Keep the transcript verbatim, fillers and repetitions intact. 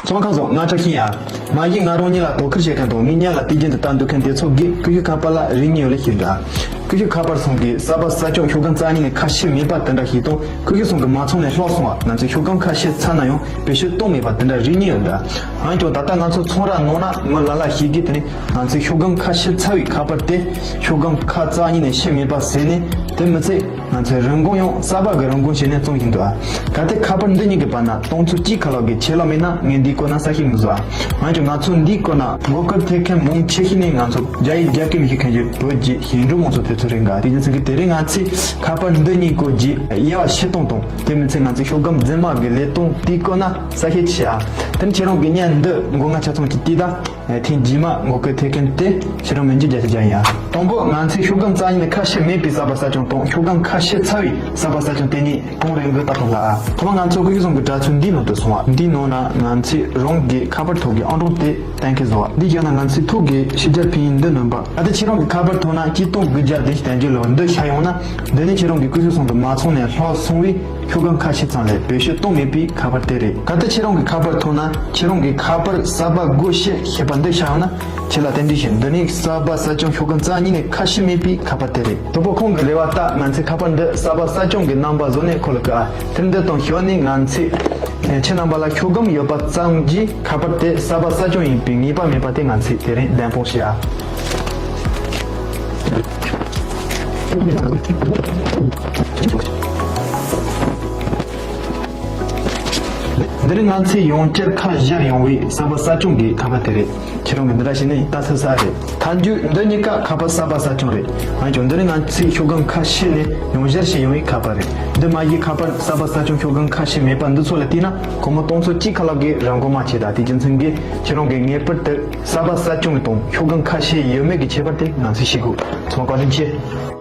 ཚོང་ཁང་སོགས་ང་ཆ་ཤིང་ཡ། མ་གཞི་ང་རང་ཉིད་ལ་དོ་ཁུར་བྱེད་མཁན་དང་མི་ཉག་ལ་དུས་རྒྱུན་དུ་ལྟ་འདོད་མཁན་དེ་ཚོ་གིས་ཀུ་ཤུ་ཁ་པར་ལ་རིག་གནས་ཡོད་ལེ་ཞེས་འདྲ། ཀུ་ཤུ་ཁ་པར་ཚང་གི་གསར་པ་གསར་སྐྱོང་ཤོག་སྒམ་རྩ་གཉིས་ནས་ཁ་ཕྱེ་མེད་པ་དེ་འདྲ་ཞིག་དང་ཀུ་ཤུ་ཚང་གི་མ་ཚང་ནས་ལྷག་སོང་བ་ང་ཚོས་ཤོག་སྒམ་ཁ་ཕྱེ་ཚར་ན་ཡང་བེད་སྤྱོད་གཏོང་མེད་པ་དེ་འདྲ་རིག་གནས་ཡོད་འདྲ། འོན་ཀྱང་ད་ལྟ་ང་ཚོ་ཚོང་ར་ནང་ན་མི་ལ་ལ་ཞིག་གིས་དེ་ནས་ང་ཚོས་ཤོག་སྒམ་ཁ་ཕྱེ་ཚར་བའི་ཁ་པར་དེ་ཤོག་སྒམ་ཁ་རྩ་གཉིས་ནས་ཕྱེ་མེད་པ་ཟེར་ནས་དེ་མི་ཚད། ང་ཚོས་རིན་གོང་ཡང་གསར་པ་གི་རིན་གོང་བྱས་ནས་བཙོང་བཞིན་འདུག་ཨ། གལ་ཏེ་ཁ་པར་འདི་གཉིས་ཀྱི་བར་ན་སྟོང་ཚོ་གཅིག་ཁ་ལོག་གི་ཆད་ལྷག་མེད་ན་ངས་འདིའི་སྐོར་ན་གསལ་བཤད་མི་བཟོ་ཨ། འོན་ཀྱང་ང་ཚོ་འདིའི་སྐོར་ན་མགོ་སྐོར་ཐེབས་མཁན་མང་ཆེ་ཤོས་ནི་ང་ཚོ་རྒྱ་ཡིག་རྒྱ་སྐད་མི་ཤེས་མཁན་གྱི་བོད་ཀྱི་ཞིང་འབྲོག་མང་ཚོགས་དེ་ཚོ་རེད་འགའ། དེ་རྒྱུ་མཚན་གྱིས་དེ་རིང་ང་ཚོས་ཁ་པར་འདི་གཉིས་སྐོར་གྱི་དབྱེ་བ་ཕྱེ་སྟངས་དང་དེ་མི་ཚད་ང་ཚོའི་ཤོག་སྒམ་རྫུན་མ་གི་ལས་སྟངས་དེའི་སྐོར་ན་གསལ་བཤད་བྱེད་ཨ། དེ་ནི་ཁྱེད་རང་གི་བརྙན་འདི་མགོ་ང་ཆ་ཚང་གི་བལྟས་ད། ཐེངས་རྗེས་མ་ངོ་རྒོལ་ཐེབས་མཁན་དེ་ཁྱེད་རང་མི་འཇིགས་རྒྱ་ཆེ་རྒྱ་ཡིན་ཡ། དང་པོ་ང་ཚོས་ཤོག་སྒམ་རྩ་གཉིས་ནས་ཁ་ཕྱེ་མེད་པའི་གསར་པ་གསར་སྐྱོང་དང་ཤོག་སྒམ་ཁ་ཕྱེ་ཚར་བའི་གསར་པ་གསར་སྐྱོང་དེ་གཉིས་གང་རེད་འགི་ལྟ་སྟངས་ལ་ཨ། ཐོག་མར་ང་ཚོ་ཀུ་ཤུ་ཚང་གི་དྲ་ཚིགས་འདིའི་ནང་དུ་སོང་བ། འདིའི་ནང་ན་ང་ཚོས་རང་གི་ཁ་པར་ཐོག་གི་ཨང་གྲངས་དེ་གཏན་འཁེལ་བཟོ་བ། འདི་བཞག་ན་ང་ཚོའི་ཐོག་གི་ཕྱི་རྒྱལ་ཕན་ཡིན་འདི་ནོན་པ། ད་ལྟ་ཁྱེད་རང་གི་ཁ་པར་ཐོག་ན་གཅིག་སྟོང་དགུ་བརྒྱ་བདུན་ཅུ་དོན་བརྒྱད་ལོ་འདི་ཤར་ཡོང་ན་འདི་ནི་ཁྱེད་རང་གི་ཀུ་ཤུ་ཚང་དུ་མ་ཚང་ནས་ལྷག་སོང་བའི་ཤོག་སྒམ་ཁ་ཕྱེ་ཚང་ལས་བེད་སྤྱོད་གཏོང་མེད་པའི་ཁ་པར་དེ་རེད། གལ་ཏེ་ཁྱེད་རང་གི་ཁ་པར་ཐོག་ན་ཁྱེད་རང་གི་ཁ་པར་གསར་པ་སྒོ་ཕྱེ་ཤེས་པ་འདི་ཤར་ཡོང་ན་ཁྱེད་ལ་རྟེན་འབྲེལ་ཞུ། འདི་ནི་གསར་པ་གསར་སྐྱོང་ཤོག་སྒམ་རྩ་གཉིས་ནས་ཁ་ཕྱེ་མེད་པའི་ཁ་པར་དེ་རེད། དང་པོ་ཁོང་གི་རེ་བ་ལྟར་ང་ཚོའི་ཁ་པར་འདི་གསར་པ་གསར་སྐྱོང་གི་རྣམ་པ་བཟོ་ནས་ཁོ་ལ་བཀོད་ཨ། དེར་འདི་དང་ཞོར་ནས་ང་ཚོས་ཁྱེད་རྣམ་པ་ལ་ཤོག་སྒམ་ཡོད་པ་ཙམ་གྱིས་ཁ་པར་དེ་གསར་པ་གསར་སྐྱོང་ཡིན་པའི་ངེས་པ་མེད་པ་དེ་ང་ཚོས་དེ་རིང་བདེན་དཔང་བྱེད་ཨ། འདི་རིང་ང་ཚོས་ཡང་བསྐྱར་ཁ་བཞག་ཡོང་བའི་གསར་པ་གསར་སྐྱོང་གི་ཁ་པར་དེ་རེད། ཁྱེད་རང་གིས་འདི་འདྲ་བྱས་ནས་ལྟ་ཚར་ས་རེད། མཐའ་མཇུག་འདི་གཉིས་ཀ་ཁ་པར་གསར་པ་གསར་སྐྱོང་རེད། འོན་ཀྱང་འདི་ནི་ང་ཚོས་ཤོག་སྒམ་ཁ་ཕྱེ་ནས་ཡང་བསྐྱར་བྱས་ཡོང་བའི་ཁ་པར་རེད། འདི་མ་གཞི་ཁ་པར་གསར་པ་གསར་སྐྱོང་ཤོག་སྒམ་ཁ་ཕྱེ་མེད་པ་འདི་ཚོ་ལ་བལྟས་ན་སྒོར་མོ་སྟོང་ཚོ་གཅིག་ཁ་ལག་གི་རིན་གོང་མ་ཆེ། ད་དེ་རྒྱུ་མཚན་གྱིས་ཁྱེད་རང་གིས་ངེས་པར་དུ་གསར་པ་གསར་སྐྱོང་དང་ཤོག་སྒམ་ཁ་ཕྱེ་ཡོད་མེད་ཀྱི་ཁྱད་པར་དེ་ང་ཚོས་ཤེས་དགོས། ཚང་མ་བཀའ་དྲིན་ཆེ།